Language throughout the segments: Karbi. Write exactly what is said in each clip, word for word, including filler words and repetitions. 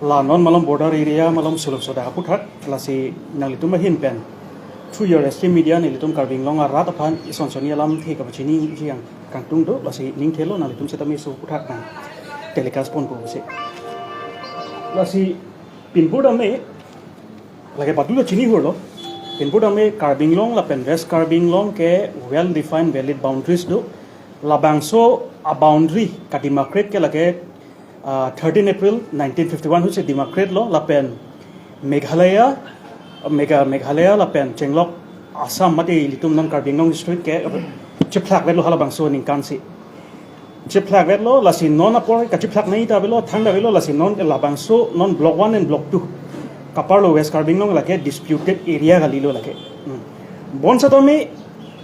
La non malom border area malom suluk sodak aputhak, lasi nanglitum ahin pen through your S T media nelitum Karbi Anglong arat aphan ison soni alamthe kapachiniji kangtung do, lasi ning thelo nanglitum setame laso aputhak nang telecast ponpo pusi. Lasi pinpur tame, lake padu ta chini hurlo. Pinpur tame Karbi Anglong lapen West Karbi Anglong ke well defined valid boundaries do. Labangso a boundary ka demarcate ke lake, ah, thirteen April nineteen fifty-one ahutsi demarcate lo, lapen Meghalaya, Megha-, Meghalaya lapen chenglok Assam mate ilitum non Karbi Anglong district ke chephlak vetlo halabangso aningkansi. Chephlak vetlo, lasi non apor kachephlak nai ta avelo, thang ta avelo, lasi non labangso non block one and block two kaparlo West Karbi Anglong lake disputed area kalilo lake. Hmm. Bonsitame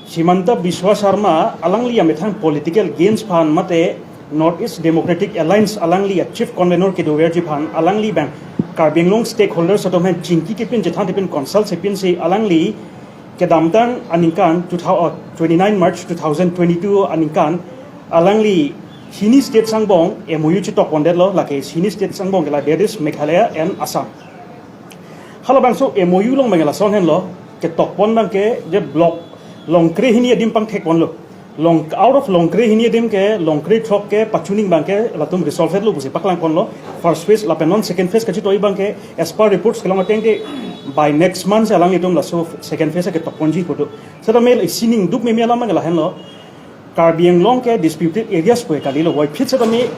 Himanta Biswa Sarma alangli amethang political gains aphan mate North East Democratic Alliance alangli a chief convener kedoverji aphan alangli abang Karbi Anglong stakeholders atum aphan chingki kepin chethan kepin consult kepinsi alangli kedamtang aningkan two thousand, uh, twenty-nine March two thousand twenty-two aningkan alangli hini states angbong M O U chetok pondetlo, lake hini states angbong ke la, that is Meghalaya and Assam. Halabangso M O U along abang lason henlo, ketok pon abang ke je block Longkre hini adim pangthek ponlo. Long, out of Longkre hini adim ke Longkre throk ke pachuning abang ke latum resolve lo pusi paklang ponlo. First phase lapen non second phase kachitoi abang ke as per reports kelong ateng ke by next month si alanglitum laso second phase ketok ponji kodo. Setame isi ningduk meme alam abang lahenlo. Karbi Anglong ke disputed areas pu kalilo, puvoiphit setame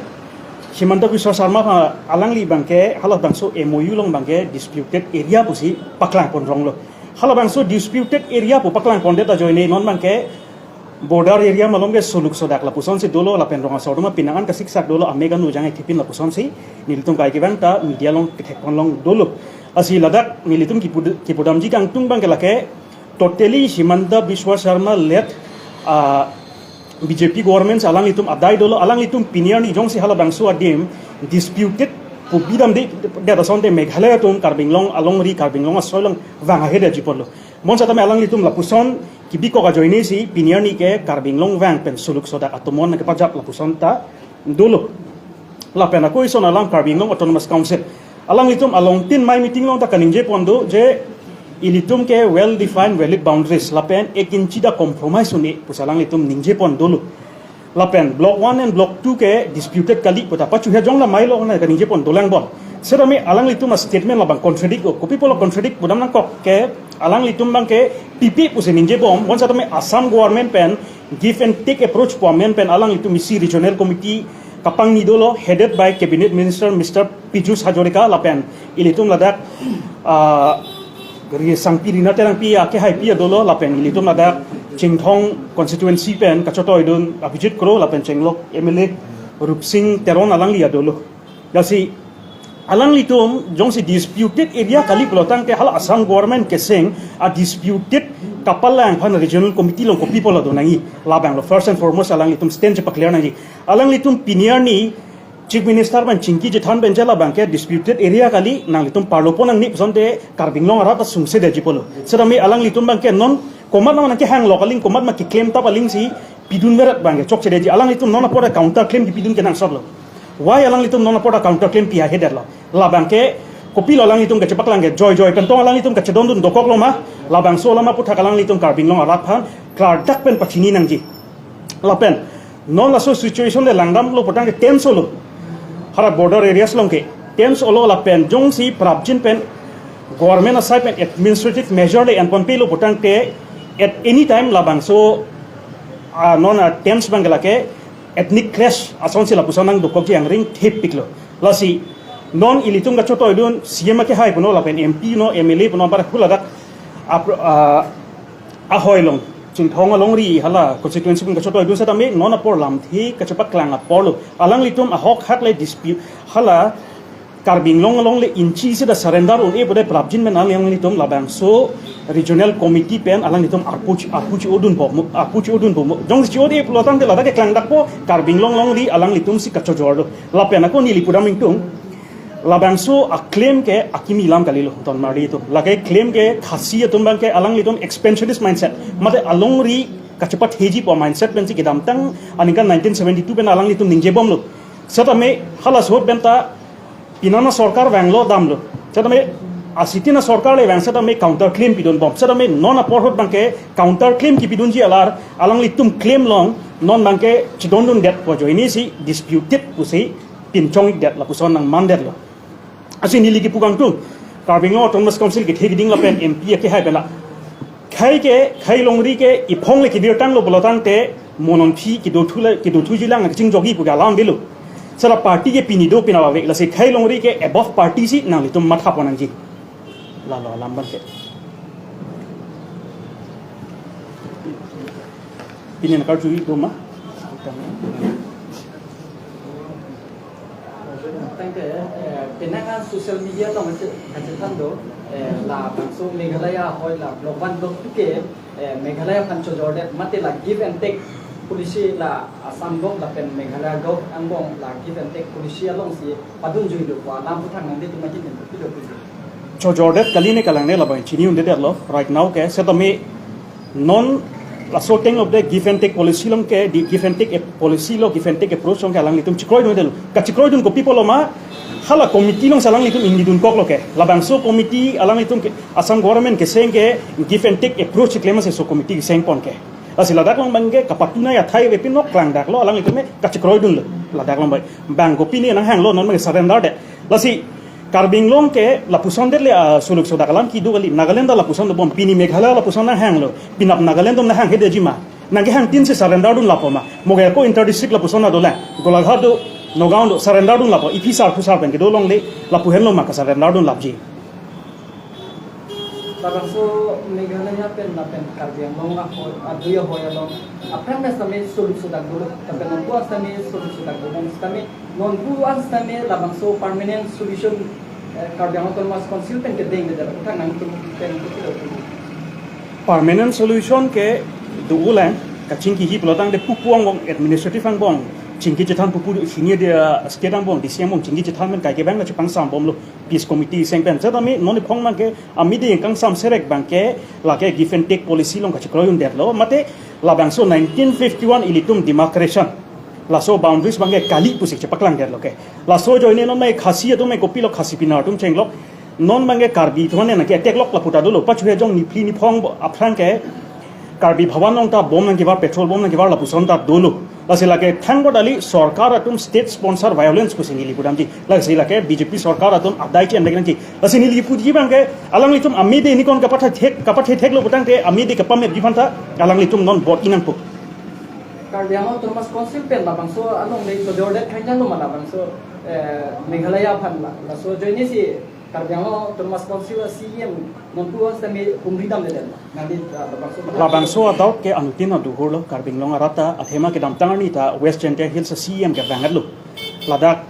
Himanta Biswa Sarma aphan alangli abang ke halabangso M O U along abang ke disputed area pusi paklang pon ronglo. Halabangso disputed area pu paklang pondet ajoine non abang ke border area malom ke suluk sodak lapusonsi dolo, lapen rong asor atum apinang an kasiksak dolo, amek anu jang ethipin lapusonsi nelitum kai kevang ta media along kethek pon long dolo. Lasi ladak nelitum kipu-, kipudamji kangtung abang ke lake totally Himanta Biswa Sarma led, ah, B J P government alanglitum adai dolo, alanglitum pini arni jongsi halabangso adim disputed pu bidamde, det asonte Meghalaya atum Karbi Anglong alongri, Karbi Anglong asoilong vang ahedetji ponlo. Bonsitame alanglitum lapuson kebikok ajoinesi pini arni ke Karbi Anglong vang pen suluk sodak atomon kepajap lapuson ta dolo. Lapen ako ison alam Karbi Anglong Autonomous Council alanglitum along tin mai meeting along ta kaningje pon do je ilitum ke well defined valid boundaries lapen ek inchi ta compromise un-e pusi alanglitum ningje pon dolo. Lapen block one and block two ke disputed kali pu ta pachu he jong la mai lo na kaningje pon dolang bon. Setame alanglitum a statement labang contradict o, kopi pulo contradict pudam nangkok ke alanglitum abang ke pipi pusi ningje bom, bonsitame Assam government pen give and take approach pu amen pen alanglitum isi regional committee kapangni dolo, headed by Cabinet Minister Mister Pijush Hazarika lapen ilitum ladak, ah, Ri Sangpi Rina Terangpi akehaipi adolo, lapen ilitum ladak Chinthong constituency pen kachotoi dun Abhijit Kro lapen chenglok M L A Rupsing Teron alangli adolo. Lasi alanglitum jongsi disputed area kali pulotangte hala Assam government keseng a disputed kapalang aphan regional committee along kopi pulo do nangji, labang lo first and foremost alanglitum stand chepaclear nangji. Alanglitum pini arni Chief Minister pen chingki chethan pen je labang ke disputed area kali, nanglitum parlo pon nangne pusonte Karbi Anglong arat asungse detji pulo. Setame alanglitum abang ke non komat ma nangkehang lo kaling, komat ma keclaim tap alingsi pidun meret abang ke chokche detji. Alanglitum non apor counter claim kipidun kenangsot lo. Why alanglitum non apor counter claim pi ahedetlo? Labang ke kopilo alanglitum kachepaklang ke joi joi pen tong alanglitum kachedondun dokok lo ma? Labangso alam aputhak alanglitum Karbi Anglong arat aphan klardak pen pachini nangji. Lapen non laso situation le langdamlo putangte tense olo. Hara border areas along ke tense olo lapen jongsi prapjin pen government aside pen administrative measure le enpon pelo putangte at any time labangso, ah, non, ah, tense abang ke lake ethnic clash asonsi lapuson nangdokokji angring thepiklo. Lasi non ilitum kachotoi dun C M akehai puno lapen M P no M L A puno bar huladak apro-, ah, ahoi along, Chinthong alongri hala constituency pen kachotoi dun setame non apor lamthe kachepaklang aporlo. Alanglitum ahok hak le dispute hala Karbi Anglong along le inchi sida surrender un-e pude prapjin pen alanglitum labangso regional committee pen alanglitum arpu, arpu chi-odun po, arpu chi-odun po. Jongsi chi-ode pulotangte ladak keklangdakpo Karbi Anglong alongri alanglitumsi kachojor do. Lapen ako neli pudam ingtung. Labangso a claim ke akimi alam kalilo, ton marli atum. Lake claim ke Khasi atum abang ke alanglitum expansionist mindset. Mate alongri kachepatheji pu mindset pensi kedamtang aningkan nineteen seventy-two pen alanglitum ningje bomlo. Setame halaso pen ta Pini asorkar vanglo damlo. Setame asitin asorkar le vang setame counter claim pidunbom. Setame non apor ahut abangke counter claim kipidunji alar alanglitum claim along non abangke chedondundet pu ajoine si disputed pusi pinchong-ikdet lapuson nangmandetlo. Lasi neli kipu kangtung, Karbi Anglong Autonomous Council kethe keding lapen M P akehai pen la. Khei ke, khei longri ke iphong le kibirtanglo pulo tangte, mo non aphi kidothu le, kidothuji lang kachingjogi pu ke alam avelo. Seta party ke pini do pini ave, lasi khei longri ke above party si nanglitum matha pon nangji. Lalo alam abangke. Pini nangkarjuji do ma? Tangte, eh, penang an social media along kache-, kachethan do, eh, labangso Meghalaya ahoi la block one block two ke, eh, Meghalaya aphan chojordet mate la give and take policy la Assam gov lapen Meghalaya gov angbong la give and take policy alongsi padunjuilo pu alam aphuthak nangli tum ahin pen pilo pilo. Chojordet kali ne kalang ne labang chini-un-edetlo right now ke setame non laso ateng of the give and take policy along ke, di give and take ap-, policy lo give and take approach along ke alanglitum chekroidundetlo. Kachekroidun kopi pulo ma, hala committee alongsi alanglitum ingnidunkoklo ke. Labangso committee alanglitum ke Assam government keseng ke give and take approach keklem si laso committee keseng pon ke. Lasi ladak along abangke kapatunai athai avepin nok klangdaklo alanglitum ke kachekroidunlo. Ladak along abang, bang kopi ne nanghanglo non abang surrender det. Lasi Karbi Anglong ke lapuson det le, ah, suluk sodak alam kedo kali, Nagaland ta lapuson dobom, pini Meghalaya lapuson nanghanglo, penap Nagaland atum nanghanghe detji ma? Nangkehangtin si surrender dun lapo ma? Mo ke ako inter district lapuson ta dolang, Golaghat do, Nagaon do, surrender dun lapo, iphi sar phu sar pen kedo longle, lapu henlo ma kasurrender dun lapji? Labangso Meghalaya pen lapen Karbi Anglong ahoi, adui ahoi along aphrang mes tame suluk sodak dolo, lapen nonpu an tame suluk sodak dolo, tame nonpu an tame labangso permanent solution, eh, Karbi Anglong Autonomous Council pen kedengledet aphuthak nangtum pen kutilo. Permanent solution ke do-ulang, kachingkiji pulo tangte pupu angbong, administrative angbong chingki chethan, pupu senior de, uh, state angbong, D C angbong chingki chethan pen kaike abang na chepangsambomlo peace committee seng pen. Setame non iphong abangke amide kangsam serek abangke lake give and take policy along kachekroidundetlo, mate labangso nineteen fifty-one ilitum demarcation, laso boundaries abangke kali pusi chepaklangdetlo ke. Laso ajoine non mai Khasi atum mai kopilo, Khasi pinar atum chenglok, non abangke Karbi atum ne nangke attack lok lapu ta dolo, pachu he jong niphli niphong bo aphrang ke Karbi Bhawan along ta bomb nangkevar, petrol bomb nangkevar lapuson ta dolo. Lasi lake thang bo dali sorkar atum state sponsor violence pusi neli pudamji. Lasi lake B J P sorkar atum adai che-en lek nangji. Lasi neli puji abangke alanglitum amide nikon kapathe thek, kapathe theklo putangte amide kapamepji aphan ta alanglitum non vote-i nangpo. Karbi Anglong Autonomous Council pen labangso along le chojordet khainanglo ma labangso, eh, Meghalaya aphan la, laso ajoine si Karbi Anglong Autonomous Council a-C E M nonpu an tame humri damledet ma? Nangli, ah, labangso. Labangso a-doubt ke anuttin aduhurlo, Karbi Anglong arat ta athema kedamtang arni ta West Jaintia Hills a-C E M ke vang-etlo. Ladak,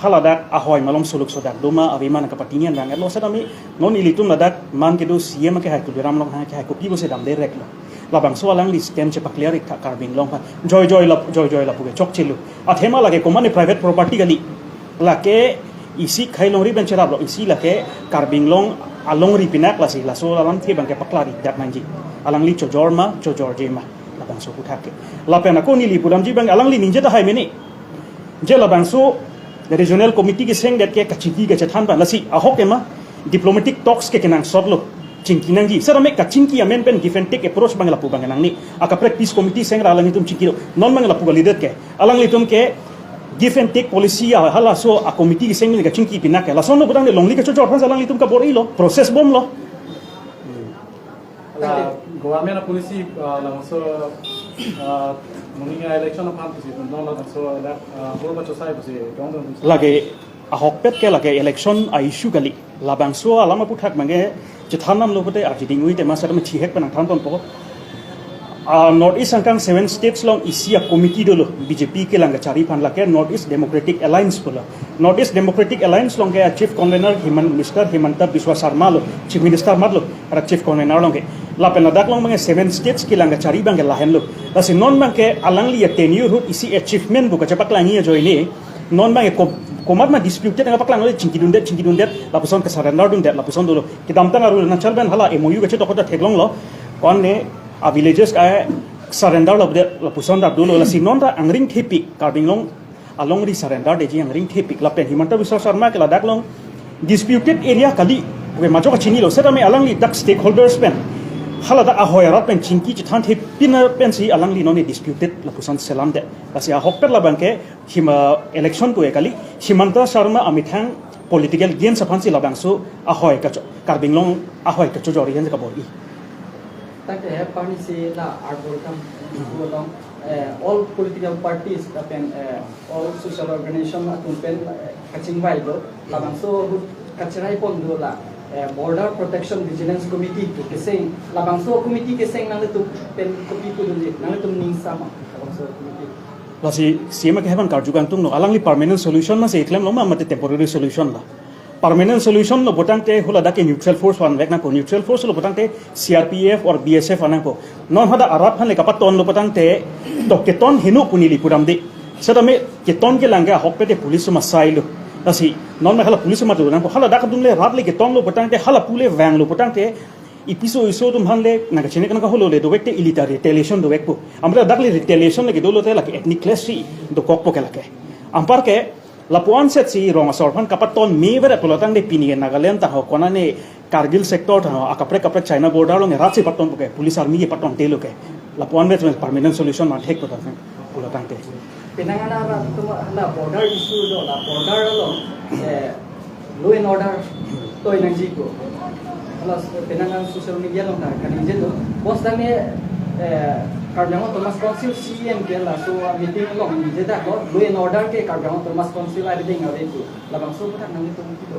haladak ahoi malom suluk sodak doma ave ma nangkapatini an vang-etlo. Setame non ilitum ladak man kedo C E M akehai Tuliram Ronghang akehai kopi pusi damde reklo. Labangso alangli stand chepaklar-ik tha Karbi Anglong aphan. Joijoi lap-, joijoi lapu ke chokchelo. Athema lake komatne private property kali. Lake isi khei longri pen cheraplo, isi lake Karbi Anglong alongri pinak, lasi laso alamthe abangke paklar-ikdak nangji. Alangli chojor ma, chojorje ma, labangso aphuthak ke. Lapen ako neli pudamji abang alangli ningje tahai mene. Je labangso regional committee kesengdet ke kachingki kachethan abang, lasi ahok ema diplomatic talks ke kenangsotlo, chingki nangji. Setame kachingki amen pen give and take approach abang lapu abang nangne. Akaprek peace committee seng ra alanglitum chingkilo. Non abang lapu kalidet ke, alanglitum ke give and take policy a halaso a-committee keseng pen kachingki pinak ke. Lason lo putangte longle kachojor aphan si alanglitum kabor-ilo, process bomlo. La government a-policy, ah, labangso, ah, moning a-election aphan pusi, non labangso dak, ah, bor bachosai pusi, dong dong. Lake ahokpet ke lake election a-issue kali. Labangso alam aphuthak abangke chethan damlo pute arje ding-ui tema setame chihek pen nangthan ponpo. Ah, North East angkang seven states along isi a-committee dolo, B J P kelang kachari aphan, lake North East Democratic Alliance pulo. North East Democratic Alliance along ke a-chief convener Himan-, Mister Himanta Biswa Sarma lo, Chief Minister matlo, ara chief convener along ke. Lapen ladak along abangke seven states kelang kachari abangke lahenlo. Lasi non abangke alangli a-tenure ahut isi achievement pu kachepaklangji ajoine, non abangke ko-, komat ma disputed nangpaklanglo, chingkidundet, chingkidundet, lapuson ke-surrender dundet, lapuson dolo. Kedamtang Arunachal pen hala M O U kachetokok ta theklonglo. Ko-an ne a-villages ke surrender lo de, lapuson ta dolo. Lasi non ta angring thepik Karbi Anglong alongri surrender detji angring thepik lapen Himanta Biswa Sarma ke ladak along disputed area kali, we majok chinilo, setame alangli dak stakeholders pen haladak ahoi arat pen chingki chethanthe pin pensi alangli non disputed lapuson selamdet. Lasi ahokpet labang ke hima election pu kali, Himanta Sarma amethang political gains aphansi labangso ahoi kacho, Karbi Anglong ahoi kachojor hen kabor-i. Tangte he pani si la arbor kam along, eh, all political parties lapen, eh, all social organization atum pen, eh, kachingvai do, labangso ahut kacherai pon do la, eh, Border Protection Vigilance Committee pu keseng, labangso committee keseng nanglitum pen kopi pu dunji, nanglitum ning sama labangso committee. Lasi C M ke hepan karju kangtung lo, alangli permanent solution masi klemlo ma mate temporary solution la. Permanent solution lo putangte haladak ke neutral force vanvek nangpo, neutral force lo putangte C R P F or B S F vanangpo. Non hadak arat aphan le kapaton lo putangte to keton heno pu neli pudamde. Setame keton kelang ke ahokpet te police atum asai lo. Lasi non me hala police atum nangpo, haladak atum le rat le keton lo putangte, hala pu le vanglo putangte, ipiso iso atum aphan le nangkachini kan kaholo le dovek te ilita retaliation dovekpo. Amra dak le retaliation le kedolo te lake ethnic clash si dokokpo ke lake. Anparke lapu-an setsi rong asor aphan kapaton me veret pulo tangte pini ke Nagaland tangho konane Kargil sector tangho akaprek kaprek China border along rat si patonpo ke, police army ke patontelo ke. Lapu-an vet permanent solution man thek pulo tangte, pulo tangte. Penang ana rat atum la border issue do, la border along, eh, law and order toi nangji ko. Hala penang ana social media along ta kaningje do. Bos tame, eh, Karbi Anglong Autonomous Council C E M ke laso meeting along ningje dak lo, law and order ke Karbi Anglong Autonomous Council arideng ave ko. Labangso aputhak nanglitum kido.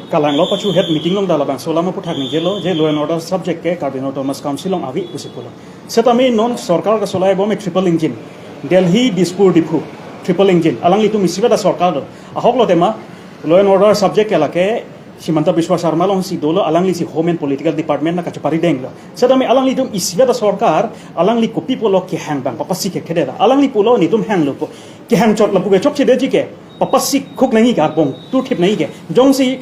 Kalanglo pachu het meeting along ta labangso alam aputhak ningjelo, je law and order subject ke Karbi Anglong Autonomous Council along ave pusi pulo. Setame non sorkar kasolai bom e triple engine. Delhi, Dispur, Diphu, triple engine. Alanglitum isivet asorkar do. Ahok lo tema, law and order subject ke lake Himanta Biswa Sarma alongsi dolo, alangli si Home and Political Department na kachepari denglo. Setame alanglitum isivet asorkar, alangli kopi pulo kehang abang papasi ke khede da. Alangli pulo netum hanglo pu. Kehang chot lapu ke chokche detji ke. Papasi khuk nangji ke, arbong tur thip nangji ke. Jongsi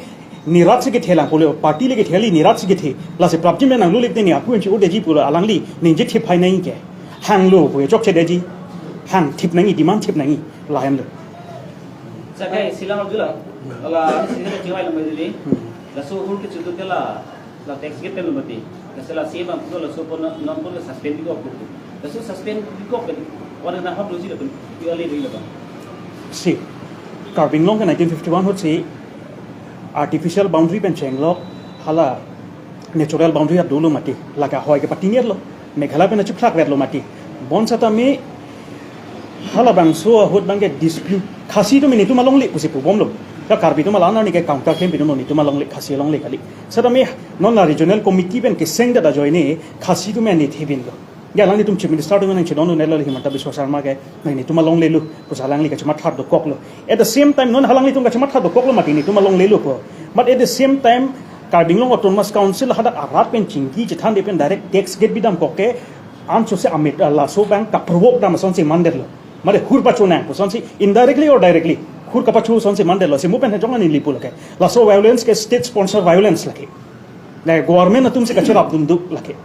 ne rat si kethe lang pulo, party le kethe kali, ne rat si kethe. Lasi prapjin me nanglulip te ne aphu enchi o detji pulo, alangli ningje thip hai nangji ke. Hanglo pu chokche detji. Hang thip nangji, demand thip nangji. Lahenlo. Sakai silang arjula. Ala sini ke jiwai lo medili. Hmm. Laso hur ke chutu ke la, la tax gate pen lo mati. Lasi la C M aphan laso pon non pon suspend bikok. Laso suspend bikok pen wana na hot loji lo pen, yu ale doi lo ba. Si, Karbi Anglong ke nineteen fifty-one ahut si artificial boundary pen chenglok, hala natural boundary at dolo mati. Lake ahoi ke patinir lo. Meghalaya pen achuklak vet lo mati. Bon setame halabangso ahut abang ke dispute. Khasi atum netum alongle pusi pubom lo. Ya Karbi atum alang arni ke counter claim pidun lo, netum alongle, Khasi alongle kali. Setame non la regional committee pen keseng dada joine Khasi atum ne thibin lo. Ya alanglitum Chief Minister atum nangchedondun lo Himanta Biswa Sarma ke, nang netum alonglelo, pusi alangli kachematha dokoklo. At the same time, non alanglitum kachematha dokoklo mati netum alonglelo pu. But at the same time, Karbi Anglong Autonomous Council hadak arat pen chingki chethanthe pen direct tax gate bidamkok ke, anso se amit, ah, laso abang kaprovoke dam asonsi mandetlo. Mane hur pacho nang, asonsi indirectly or directly, hur kapacho asonsi mandetlo. Si mo pen hejong ani lipu lake. Laso violence ke state sponsor violence lake. Na government atum si kacherap dunduk lake.